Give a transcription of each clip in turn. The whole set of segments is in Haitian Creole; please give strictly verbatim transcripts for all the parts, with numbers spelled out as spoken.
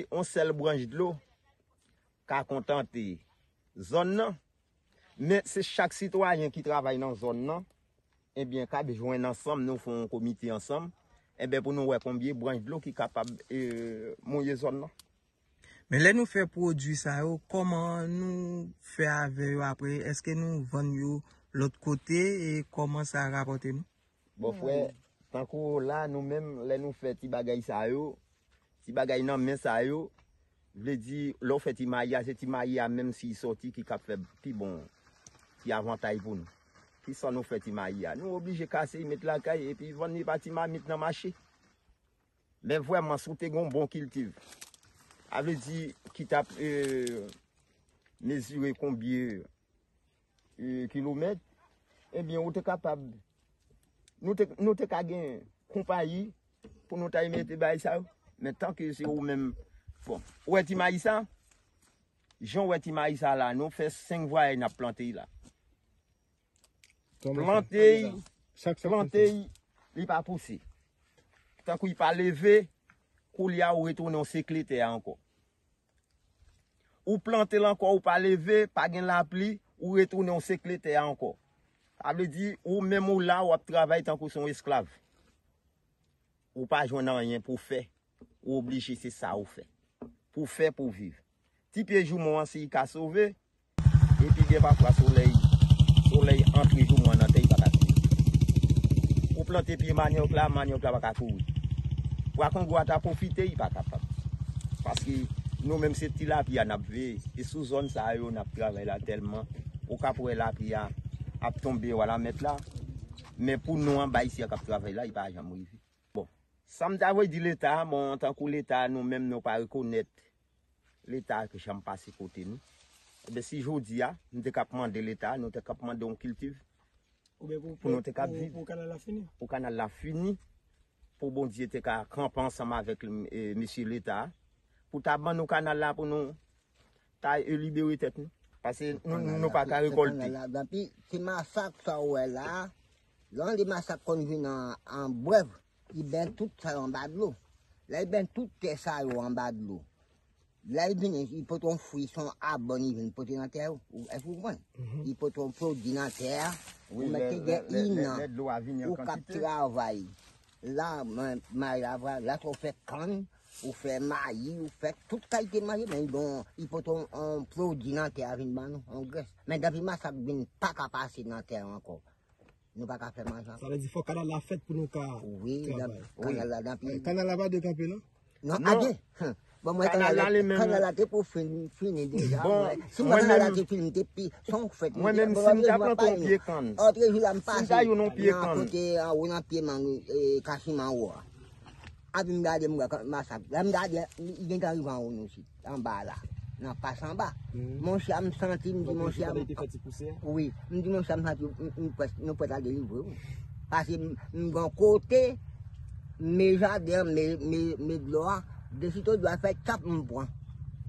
si yon sèl branch dlo ka kontante zòn nan, men se chak sitwayen ki travay nan zòn nan, ebyen, k ap jwenn ansanm, nou fè yon komite ansanm, ebyen, pou nou wè konbyen branch dlo ki kapab e, mouye zòn nan. Men lè nou fè pwodui sa yo, kòman nou fè avè yo apre? Èske nou vann yo lòt kote e kòman sa rapòte nou? Bon, frè, tankou la, nou menm, lè nou fè ti bagay sa yo, ti bagay nan men sa yo, vle di, lè w fè ti mayi a, se ti mayi a menm si l sòti ki k ap fè pi bon, pi avantay pou nou. Kisa nou fè ti mayi a? Nou oblije kase, met lakay, epi vann li pa ti mamit nan mache. Men vrèman, si w te gen yon bon kiltiv, a vle di ki t ap, e, mezire konbyen, e, kilomèt, ebyen, ou te kapab, nou te, nou te ka gen konpayi pou nou ta mete bagay sa yo. Men tanke se ou menm, bon, ou wè ti mayi sa? Jan w wè ti mayi sa la, nou fè senk vwayay n ap plante l la. Plante l, plante l, li pa pouse. Tankou li pa leve, koulye a ou retounen w sekle tè a ankò. Ou plante l ankò, ou pa leve, pa gen lapli, ou retounen w sekle tè a ankò. Sa vle di, ou menm ou la, w ap travay tankou se yon esklav. Ou pa jwenn anyen pou w fè. Ou oblije se sa ou fè. Pou w fè, pou w viv. Ti pye joumon an, si li ka sove, epi gen pafwa solèy, solèy antre joumon an nan tè, li pa ka kouri. Ou plante pye manyòk la, manyòk la pa ka kouri. Pwa kongo a ta pwofite, li pa kapab. Paske nou menm se ti lapli a n ap veye. E sou zòn sa yo n ap travay la tèlman. Ou ka pou wè lapli a ap tonbe, wala mèt la. Men pou nou anba isi a k ap travay la, li pa janm rive. Bon, sa m ta vle di Leta, bon, tankou Leta, nou menm nou pa rekonèt Leta ki janm pase kote nou. Ebyen, si jodi a, nou te k ap mande Leta, nou te k ap mande yon kiltiv, oubyen pou, pou nou te k ap viv, pou kanal la fini, pou kanal la fini, pou Bondye te ka kanpe ansanm avèk, e, mesye Leta, pou ta ban nou kanal la pou nou ta, e, libere tèt nou. Paske nou, nou pa ka rekòlte. Epi, se masak sa w wè la, lè yon de masak konn vin an, an brèv, li benyen tout sa yo anba dlo. Lè li benyen tout tè sa yo anba dlo, lè li vini, li pote yon fwi, se yon abòn li vin pote nan tè yo. Èske ou konprann? Li pote yon pwodui nan tè a, ou mèt te gen inan, ou k ap travay. La, mwen, mayi la, vwa, la, ou fè kann, ou fè mayi, ou fè tout kalite manje, men bon, li pote yon, yon pwodui nan tè a vin ban nou, yon grès. Men depi masak vin pa ka pase nan tè a ankò, nou pa ka fè manje ankò. Sa vle di fò kanal la fèt pou nou ka travay. Wi, kanal la, depi kanal la pa dwe kanpe, non? Non, non. Bon, mwen kanal la, kanal la te pou fin, fini deja. Bon, si mwen kanal la te fini, te pi, se yon fèt. Mwen menm, si m ta plante yon pye kann, si m ta youn yon pye kann, kote anwo nan pye mang, e, kachiman anwo a. Epi m gade, m wè masak. Lè m gade, li gentan rive anwo nou sit, anba la, nan pas anba. Monchè, m santi, m di, monchè, wi, m di, monchè, m santi, m, m près, nou prèt al delivre, wi. Paske m, m gen yon kote, men jaden an, men, men, men dlo a, desito dlo a fè tchap, m pran.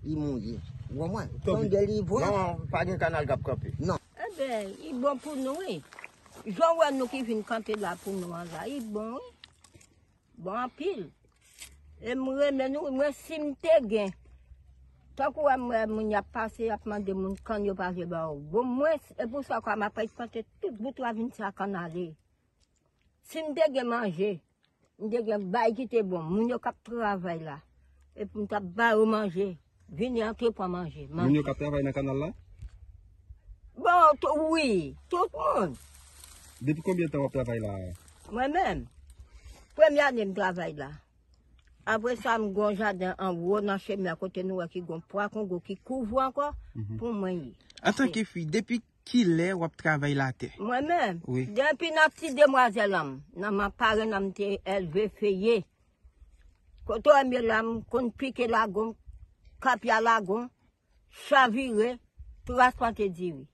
Li mouye. Ou konprann? Se yon delivrans. Non, pa gen kanal k ap kanpe. Non. Ebyen, li bon pou nou, wi. Jan w wè nou ki vin kanpe la pou nou an la, li bon, wi. Bon anpil. E m renmen nou, mwen si m te gen. Tankou wè m wè moun y ap pase, y ap mande moun kann yo pa vle ba yo. Bon, mwen, e pou sa kwa m ap plante tout bout ravin sa kann ale. Si m te gen manje, m te gen bay ki te bon, moun yo k ap travay la. Epi m t ap ba yo manje. Vini antre pran manje. Moun yo k ap travay nan kanal la? Bon, tou, wi, tout moun. Depi konbyen tan w ap travay la a? Mwen menm, premye ane m travay la. Apre sa, m gen yon jaden anwo nan chemen an kote nou wè ki gen yon pwa kongo ki kouvri ankò, pou mwen ye. Antanke fi, depi kilè w ap travay latè? Mwen menm, depi nan ti demwazèl an m, nan manparenn an m te elve feye. Kote w wè m ye la, m konn pike lagon, kapya lagon, chavire, transplante diri.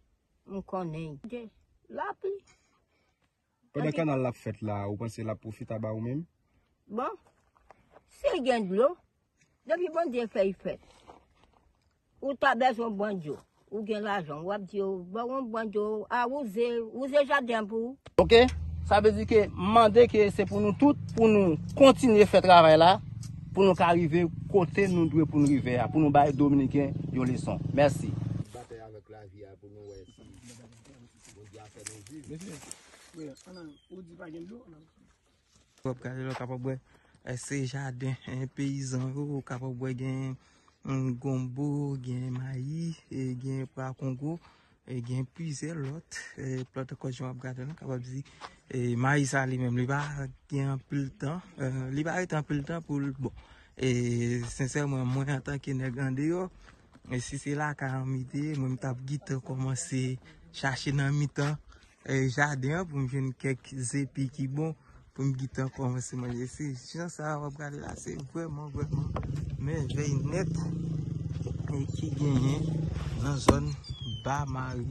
M konnen. Lapli. Pandan kanal la ap fèt la, ou panse l ap pwofita ba ou menm? Bon, si l gen dlo, depi Bondye fè l fèt, ou ta bezwen yon bwandyo, ou gen lajan, w ap di yo, ba w yon bwandyo, a wouze, wouze jaden an pou ou. Oke? Sa vle di ke m mande ke se pou nou tout, pou nou kontinye fè travay la, pou nou ka rive kote nou dwe pou nou rive a, pou nou bay Dominiken yon leson. Mèsi. Batay avèk lavi a pou nou wè si Bondye a fè nou viv. Mesye, wi, ann al, ou di pa gen dlo, ann al. W ap gade la, w kapab wè, e, se jaden, e, peyizan yo, w kapab wè gen, mm, gonbo, gen mayi, e, gen pwa kongo, e, gen plizyè lòt, e, plant ankò jan w ap gade la, w kapab di, e, mayi sa li menm, li pa gen anpil tan, e, li pa rete anpil tan pou l, bon, e, sensèman, mwen antanke nèg andeyò, e, si se lakay an m te ye, mwen m t ap gentan kòmanse chache nan mitan, eh, jaden an pou m jwenn kèk zepi ki bon pou m gentan kòmanse manje. Se jan sa w ap gade la, se vrèman, vrèman mèvèy nèt, eh, ki genyen nan zòn Ba Mari,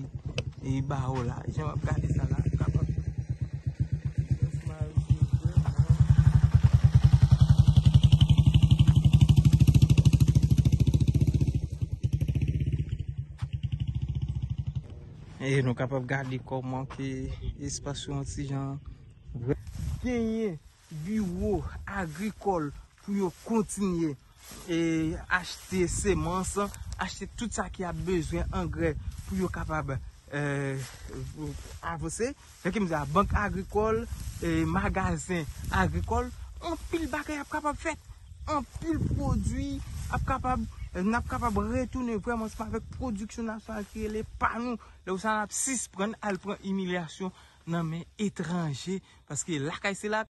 eh, Bawo la. Jan w ap gade sa la, kapab. E nou kapab gade kòman ke espas yo yon ti jan genyen biwo agrikòl pou yo kontinye, e, achte semans, achte tout sa ki ap bezwen angrè pou yo kapab, e, avanse. Jan ke m di a, bank agrikòl, e, magazen agrikòl, anpil bagay ap kapab fèt. Anpil pwodui ap kapab, n ap kapab retounen vrèman ansanm avèk pwodiksyon nasyonal ki rele pa nou. Lè ou sa n ap sispann al pran imilyasyon nan men etranje, paske lakay se la